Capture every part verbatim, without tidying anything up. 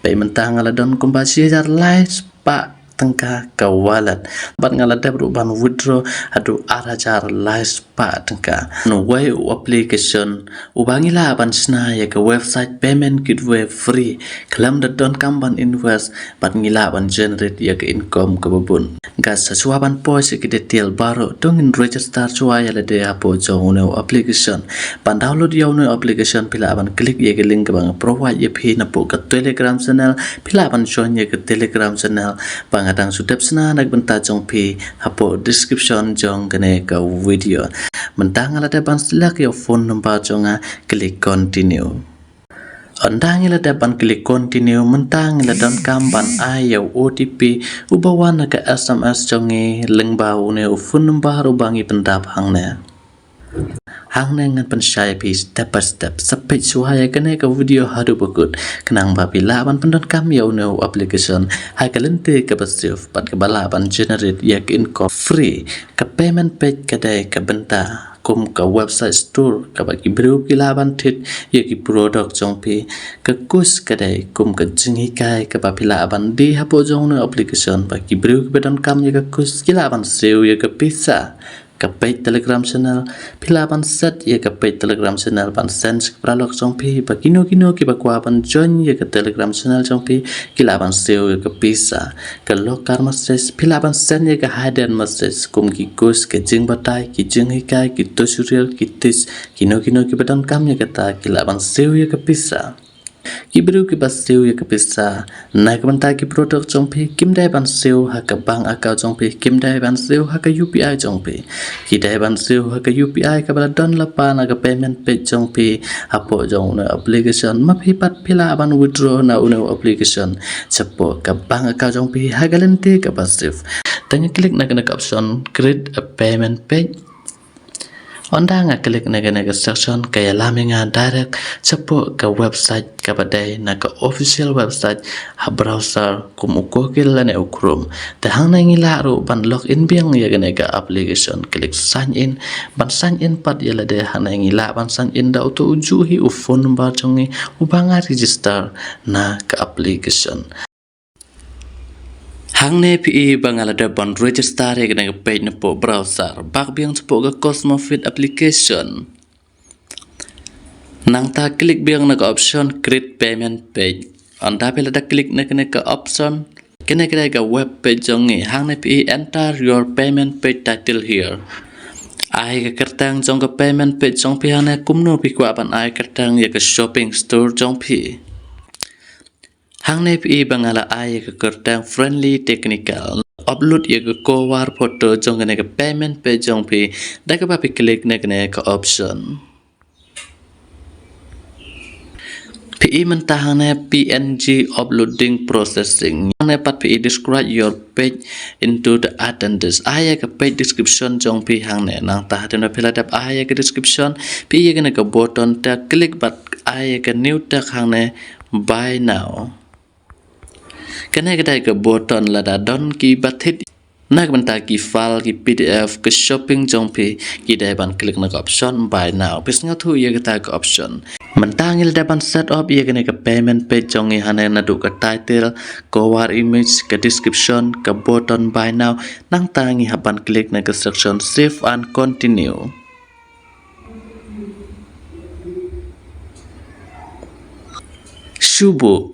Peit mynta nga la don kumba shi hajar lai spah tyngka ka wallet. Bad nga la dep ruh ban withdraw haduh ar hajar lai spah tyngka. Nangwei u application uba ngi lah ban shna ïa ka website payment gateway free. Khlem da donkam ban invest bad ngi lah ban generate ïa ka income kaba bun. Nga sa shuwa ban poi sha ki detail baroh, to ngin register shuwa ïa lade hapoh jong une u application. Ban download ïa une u application phi lah ban click ïa ka link kaba nga provide ïa phi napoh ka Telegram channel. Phi lah ban join ïa ka Telegram channel ba nga dang shu dep shna na ka bynta jong phi hapoh description jong kane ka video. Mynta nga la dep ban select ïa u phone number jong nga, click continue. Ynda ngi la dep ban click continue, mynta ngi la donkam ban ai ïa u O T P uba wan na ka S M S jong ngi lyngba une u phone number uba ngi pyndap hangne. Hangne ngan pynshai ïa phi step by step. Sa peit shuwa ïa kane ka video haduh ba kut, khnang ba phi lah ban pyndonkam ïa une u application ha ka lynti kaba safe bad kaba lah ban generate ïa ka income free. Ka payment page ka dei ka bynta kum ka website store kaba ki briew ki lah ban thied ïa ki product jong phi. Ka course ka dei kum ka jinghikai kaba phi lah ban die hapoh jong une u application, ba ki briew kiba donkam ïa ka course ki lah ban siew ïa ka pisa. Ka page Telegram channel, phi lah ban set ïa ka page Telegram channel ban send sha ki paralok jong phi, ba kino kino kiba kwah ban join ïa ka Telegram channel jong phi ki lah ban siew ïa ka pisa. Ka locker message, phi lah ban send ïa ka hidden message kum ki course, ka jingbatai, ki jinghikai, ki tutorial, ki tips, kino kino kiba donkam ïa kata ki lah ban siew ïa ka pisa. Ki briew kiba siew ïa ka pisa na ka bynta ki product jong phi, kim dei ban siew ha ka bank account jong phi, kim dei ban siew ha ka U P I jong phi. Ki dei ban siew ha ka U P I kaba la don lypa na ka payment page jong phi hapoh jong une u application. Ma phi pat phi lah ban withdraw na une u application shapoh ka bank account jong phi ha ka lynti kaba safe. Te nga click na kane ka option create a payment page. Ynda nga click na kane ka section, ka ïalam ïa nga direct shapoh ka website kaba dei na ka official website ha browser kum u Google lane u Chrome. Te hangne ngi lah ruh ban log in biang ïa kane ka application. Click sign in. Ban sign in pat ïa lade, hangne ngi lah ban sign in da uto ujuh hi u phone number jong ngi uba nga register na ka application. Hangne phi i ba nga la dep ban register ïa kane ka page napoh browser. Back biang shapoh ka Cosmofeet application. Nangta click biang na ka option create payment page. Ynda phi la da click na kane ka option, kane ka dei ka web page jong ngi. Hangne phi i enter your payment page title here. Ai ka kyrteng jong ka payment page jong phi hangne, kumno phi kwah ban ai kyrteng ïa ka shopping store jong phi. Hangne phi i ba nga la ai ïa ka kyrteng Friendly Technical. Upload ïa ka cover photo jong kane ka payment page jong phi da kaba phi click na kane ka option. Phi i mynta hangne P N G uploading processing. Hangne pat phi i describe your page into the attendees. Ai ïa ka page description jong phi hangne. Nangta hadien ba phi la dep ai ïa ka description, phi i ïa kane ka button tag, click bad ai ïa ka new tag hangne, buy now. Kane ka dei ka button lada don kiba thied na ka bynta ki file, ki P D F, ka shopping jong phi, ki dei ban click na ka option buy now. Phi sngewthuh ïa kata ka option. Mynta ngi la dep ban set up ïa kane ka payment page jong ngi hangne, naduh ka title, cover image, ka description, ka button buy now. Nangta ngi hap ban click na ka section save and continue. Shu buh,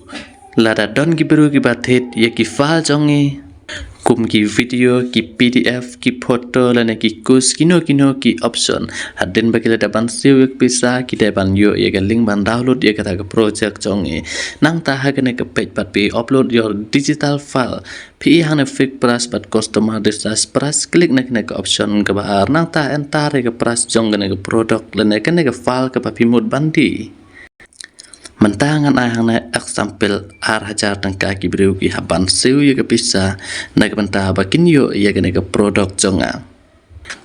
lada don ki briew kiba thied ïa ki file jong ngi, kum ki video, ki P D F, ki photo lane ki course, kino kino ki option. Hadien ba ki la dep ban siew ïa ka pisa, ki dei ban ïoh ïa ka link ban download ïa kata ka project jong ngi. Nangta ha kane ka page pat phi i upload your digital file. Phi i hangne fixed price bad customer decides price, click na kane ka option kaba ar, nangta enter ïa ka price jong kane ka product lane kane ka file kaba phi mut ban die. Mynta ngan ai hangne example ar hajar tyngka, ki briew ki hap ban siew ïa ka pisa na ka bynta ba kin ïoh ïa kane ka product jong nga.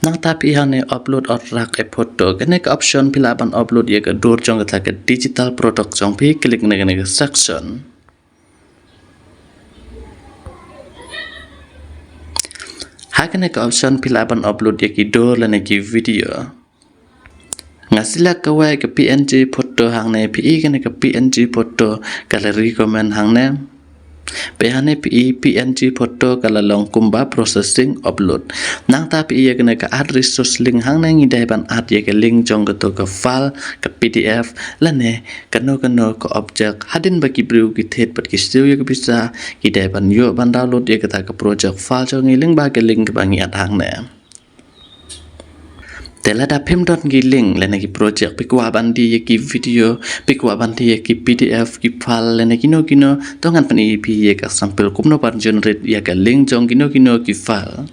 Nangta phi i hangne upload or drag a photo, kane ka option phi lah ban upload ïa ka dur jong kata ka digital product jong phi, click na kane ka section. Ha kane ka option phi lah ban upload ïa ki dur lane ki video. Nga select kawei ka P N G photo hangne, phi i kane ka P N G photo ka la recommend hangne. Phi hangne phi i P N G photo ka la long kumba processing upload. Nangta phi i ïa kane ka add resource link hangne, ngi dei ban add ïa ka link jong kato ka file, ka P D F, lane kano kano ka object. Hadien ba ki briew ki thied bad ki siew ïa ka pisa, ki dei ban ïoh ban download ïa kata ka project file jong ngi lyngba ka link kaba ngi add hangne. Te lada phim don ki link lane ki project, phi kwah ban die ïa ki video, phi kwah ban die ïa ki P D F, ki file lane kino kino, to ngan pyni ïa phi ïa ka sample kumno ban generate ïa ka link jong kino kino ki file.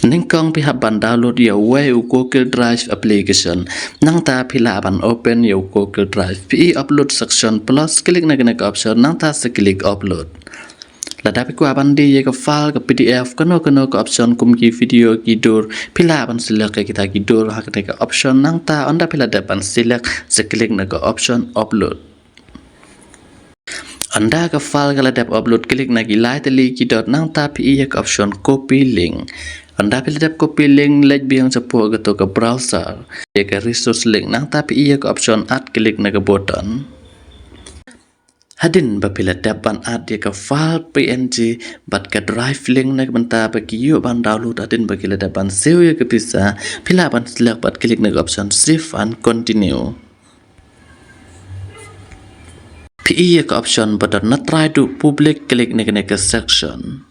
Nyngkong phi hap ban download ïa uwei u Google Drive application. Nangta phi lah ban open ïa u Google Drive. Phi i upload section plus, click na kane ka option, nangta sa click upload. Lada phi kwah ban die ïa ka file, ka P D F, kano kano ka option kum ki video, ki dur, phi lah ban select ïa kita ki dur ha kane ka option, nangta ynda phi la dep ban select, sa click na ka option upload. Ynda ka file ka la dep upload, click na ki lai tylli ki dot, nangta phi i ïa ka option copy link. Ynda phi la dep copy link, leit biang shapoh kato ka browser, ïa ka resource link, nangta phi i ïa ka option add, click na ka button. Hadien ba phi la dep ban add ïa ka file P N G bad ka drive link na ka bynta ba ki ïoh ban download, hadien ba ki la dep ban siew ïa ka pisa, phi lah ban select bad click na ka option save and continue. Phi i ïa ka option ba don na trai duh public, click na kane ka section.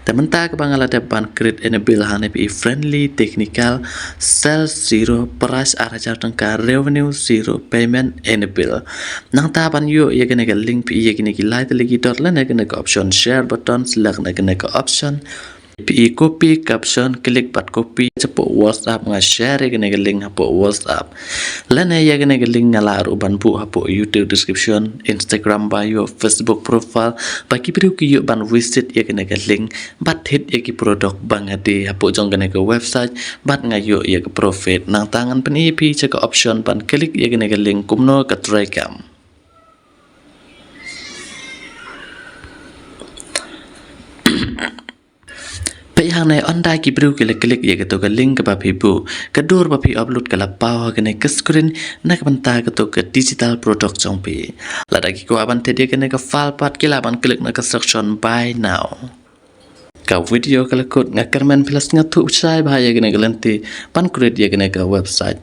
Te mynta kaba nga la dep ban create enable hangne, phi i friendly, technical, sales zero, price ar hajar tyngka, revenue zero, payment enable. Nangta ban ïoh ïa kane ka link phi i ïa kine ki lai tylli ki dot lane kane ka option share button, select na kane ka option. Phi i copy caption, click bad copy shapoh WhatsApp, nga share ïa kane ka link hapoh WhatsApp. Lane ïa kane ka link nga lah ruh ban buh hapoh YouTube description, Instagram bio, Facebook profile, ba ki briew ki ïoh ban visit ïa kane ka link bad thied ïa ki product ba nga die hapoh jong kane ka website bad nga ïoh ïa ka profit. Nangta ngan pyni ïa phi sha ka option ban click ïa kane ka link kumno ka trei kam. Peit hangne, ynda ki briew ki la click ïa kato ka link kaba phi buh, ka dur ba phi upload ka la paw ha kane ka screen na ka bynta kato ka digital product jong phi. Lada ki kwah ban thied ïa kane ka file pat, ki lah ban click na ka section buy now. Ka video ka la kut, nga kyrmen phi la sngewthuh shai bha ïa kane ka lynti ban create ïa kane ka website.